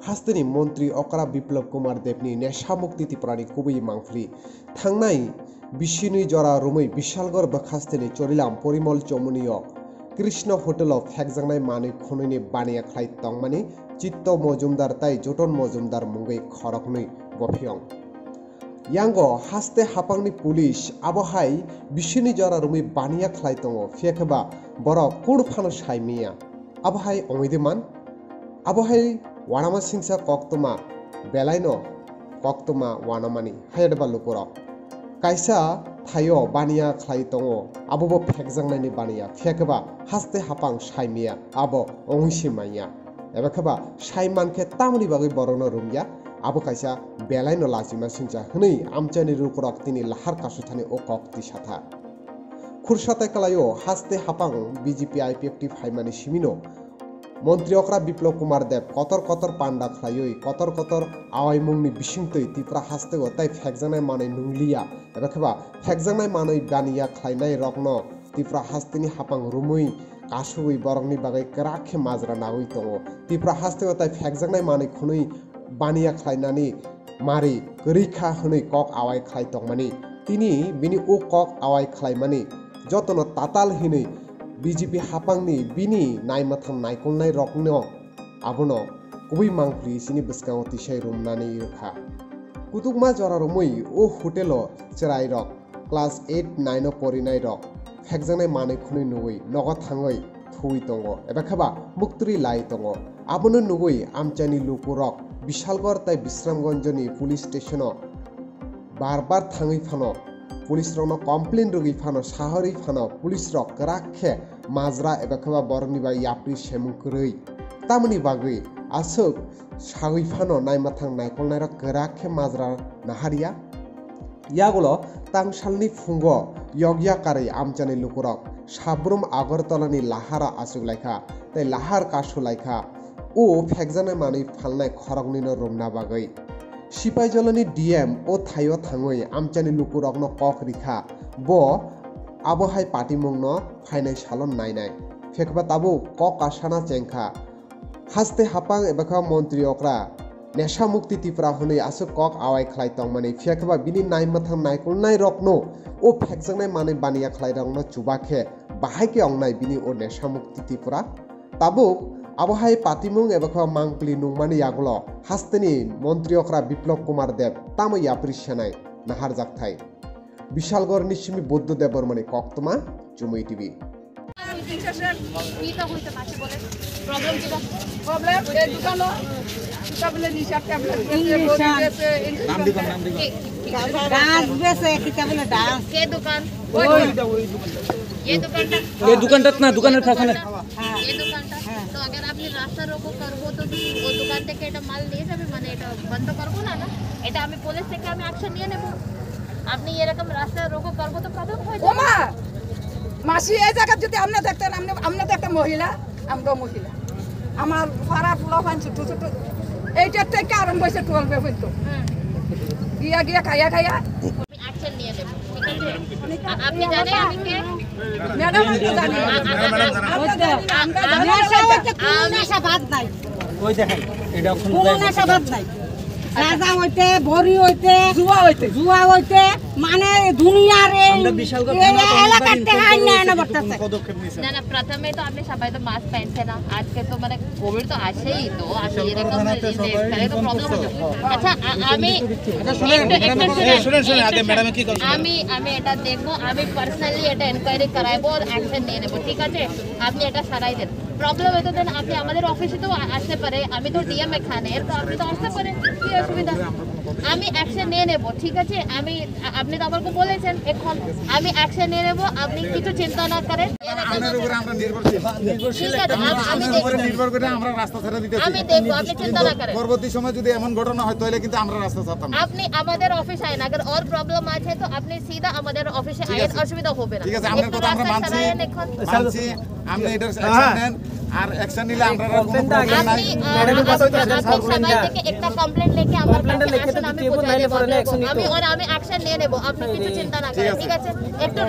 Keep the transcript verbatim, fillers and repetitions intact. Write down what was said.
Hasteni Montri Okra Biplab Kumar Debni Nesha Mukti Tiprani kubui mangpili. Thangnai bisini jora romwi Bishalgarh bwkhasteni Chorilam Porimol Chomunio Krishna Hotel-o phekjaknai manwi khwnwini baniya khlai tongmani Chitto Mojumdar tai Joton Mojumdar mungwi khoroknwi bophiyong. Yango haste hapangni police abo hai bisini jora romwi baniya khlai tongo, phiya khe ba borok kunu phano sai miya. Abo hai ongwi de man? Abo hai wanama singsa koktwma belaino koktwma wanamani, hayadeba lukurok. Kaisa thaio baniya khlai tongo, abo bo phekjaknaini baniya, phiya khe ba haste hapang sai miya, abo ongwi se manya. Eba khe ba sai man khe tamoni bagwi borokno rwngya, abo kaisa belaino lachima singcha hwnwi amchaini lukurok tini lahar kasuthani o kok tisa tha. Khursa tai kwlaio haste hapang B J P I P F T phaimani simino Montri Okra Biplab Kumar Deb kotor kotor panda khlaiwi kotor kotor awaimungni bisingtwi Tipra hasteo tai phekjaknai manwi nungliya, eba khe ba phekjaknai manwi baniya khlainai rokno Tipra hasteni hapang romwi kasugwi borokni bagwi kwrak khe majra nagwi tongo. Tipra hasteo tai phekjaknai manwi khwnwi baniya khlainani mari kwrwi kha hwnwi kok awai khlai tongmani. Tini bini o kok awai khlaimani jotono tatal hinwi B J P hapangni bini naimathang naikolnai rokno abono kubui mangpili sini bwskango tisai rumnani rwkha. Kutukma jora romwi o hotelo chwrairok class eight nine o porinai rok phekjaknai manwi khwnwi nugwi nogo thangwi thuwi tongo, eba khe ba muktri lai tongo. Abono nugwi amchaini lukurok Bishalgarh tai Bisramganjni police station-o bar bar thangwi phano, police rokno complain rwgwi phano, sahorwi phano police rok kwrak khe majra eba khe ba borokni bai yapri semung kwrwi. Tamoni bagwi aswk sagwi phano naimathang naikolnairok kwrak khe majra naharya. Yagulo tangsalni phungo yokya karwi amchani lukurok Sabrum Agartala ni lahara achuk laikha tei lahar kasu laikha o phekjaknai manwi phalnai khoroknwino romna bagwi. Sipaijolani D M o thaio thangwi amchani lukurokno kok rikha, bo abo hai patimungno phainai salo nainai. Phekba tabuk kok kasana chengkha. Haste hapang eba kha Montri Okra Nesha Mukti Tipra hwnwi aswk kok awai khlai tongmani, phiya khe ba bini naimathang naikolnai rokno o phekjaknai manwi baniya khlai rokno chuba khe bahai khe ongnai bini o Nesha Mukti Tipra. Tabuk abo hai patimung eba khe mangpili nungmani yagulo hasteni Montri Okra Biplab Kumar Deb tamo yapri senai naharjakthai. Bishalgarh ni simi Buddha Debbarmani koktwma, Chumui T V. Problem কি? প্রবলেম এই দোকানো কিতা বলে নিশা ট্যাবলেট বেচে, বড়ি বেচে, এই ডান্স বেচে, কিতা বলে ডান্স? কে দোকান? ওই, ওই দোকানটা। এই দোকানটা না, দোকানের পেছনে। হ্যাঁ। এই দোকানটা। হ্যাঁ। তো अगर আপনি রাস্তা রোকো করবো তো কি ও দোকান থেকে এটা মাল নিয়ে যাবে? মানে এটা বন্ধ করবো না, না? এটা আমি পুলিশ থেকে আমি অ্যাকশন নিয়ে নেব। আপনি এরকম রাস্তা রোকো করবো তো প্রবলেম হয়ে যাবে। ওমা! মাসি, এই জায়গায় যদি আপনি দেখতেন, আপনি, আপনি তো একটা মহিলা, আমরাও মহিলা। আমার পাড়ার পোলাপান ছোট ছোট, এইটার থেকে আরম্ভ হয়েছে টুয়েলভে পর্যন্ত। হুম। গিয়া গিয়া খাইয়া খাইয়া। আমি অ্যাকশন নিয়ে নেব, ঠিক আছে? আ-, আপনি জানেন আমি কে? ম্যাডাম, আমি তো জানি। আমরা জানি, আমরা জানি। নেশা হইতে কোনো নেশা বাদ নাই। ওই দেখেন, এটা এখন কোনো নেশা বাদ নাই। গাঁজা হইতে, বড়ি হইতে, জুয়া হইতে। জুয়া হইতে, মানে দুনিয়ার এই আমরা বিশালগড় এ-, থানা তো এলাকার অনেকবার থেকে আইন নেয় না inform করেছি, বর্তাছে। কোনো পদক্ষেপ নিচ্ছে না। না, না, প্রথমে তো আপনি সবাই তো মাস্ক পহনছে না। আজকে তো মানে কোভিড তো আছেই, তো আপনি এরকম থানাতে রিস্ক সবাই নিলে তো inform প্রবলেম করছে। হয়ে যাবে। আচ্ছা, আ-, আমি এটা শুনেন, একটু, একটু ম্যাডাম, শুনেন। এই শুনেন, শুনেন, আগে একটু ম্যাডামে কি করছে? আমি, আমি এটা দেখবো, আমি পার্সোনালি এটা এনকোয়ারি করাইবো, অ্যাকশন নিয়ে নেবো, ঠিক আছে? আপনি এটা সারাই দেন। প্রবলেম হয়তো দেন আপনি আমাদের অফিসে তো আ-, আসতে পারে, আমি তো ডিএম এখানে, তো আপনি তো আসতে পারেন, কি অসুবিধা? আমি অ্যাকশন নিয়ে নেব, ঠিক আছে? আমি, আ-, আপনি তো আমাকে বলেছেন, এখন আমি অ্যাকশন নিয়ে নেব, আপনি কিছু চিন্তা না করেন। আপনার উপরে আমরা নির্ভরশীল। ঠিক আছে, আপ-, আমি আপনার উপরে দেখব। নির্ভর করে আমরা রাস্তা ছাড়া দিতেছি। আমি দেখব, আপনি চিন্তা না করেন। পরবর্তী সময় যদি এমন ঘটনা হয়, তাহলে কিন্তু আমরা রাস্তা ছাড়তাম না। আপনি আমাদের অফিস আইন, अगर और प्रॉब्लम আছে তো আপনি सीधा আমাদের অফিসে আইন, অসুবিধা হবে না। ঠিক আছে, আপনার কথা আমরা মানছি। মানছি। আপনি এটার অ্যাকশন নেন, আর অ্যাকশন নিলে আমরা কোনো প্রবলেম নাই। আপনি, আহ, ম্যাডামের কাছে আপনি সবাই থেকে একটা কমপ্লেন লিখে আমার কাছে আসুন, আমি বুঝাই দেবো আপনাকে। আমি, ওরা, আমি অ্যাকশন নিয়ে নেবো, আপনি কিছু চিন্তা না করেন, ঠিক আছে? একটু